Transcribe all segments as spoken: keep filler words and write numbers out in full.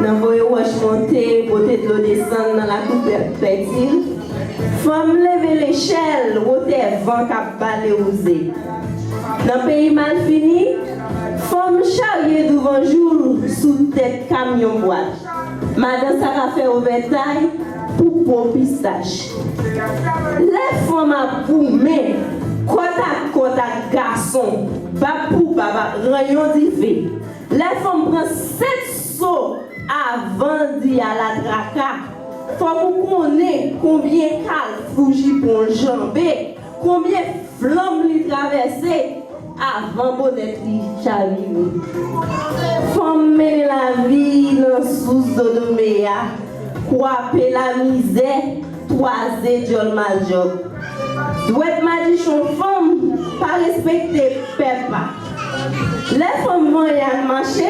Nan voye wòch monte, pote dlo desann nan lakou pè-, pèdi l. Fanm leve lechèl, wotè van k ap bale wouze. Nan peyi malfini, fanm charye douvanjou l sou tèt kamyon bwat. Madan sa ka fè ovètay pou po pistach. Lè fanm ap goumen kòt ak kòt ak gason, bab pou bab ak ranyon dife, lè fanm pran sèt so avan l di alatraka, fòk ou konnen konbyen kalfou jipon l janbe, konbyen flanm li travèse avan bonèt li chavire. Fanm mennen lavi nan sous Dodomè a, kwape lamizè, twaze djòl maljòk. Dwèt madichon fanm pa respekte pèp a. Lè fanm vanyan mache,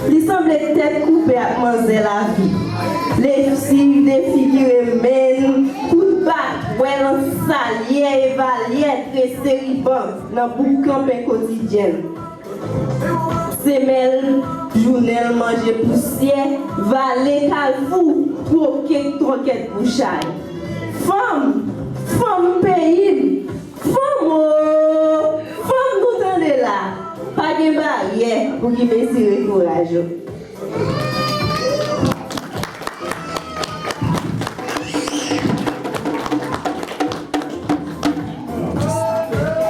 li sanble tèt koupe ak manzè lavi. Lesiv defigire men, kout batwèl an salyè evalyè trese riban nan boukan pen kotidyen. Semèl jounen l manje pousyè, vale kalfou, twoke twòkèt pou chay. Fanm, fanm peyi m, fanm o, fanm nou tande la, pa gen baryè pou ki mezire kouraj ou.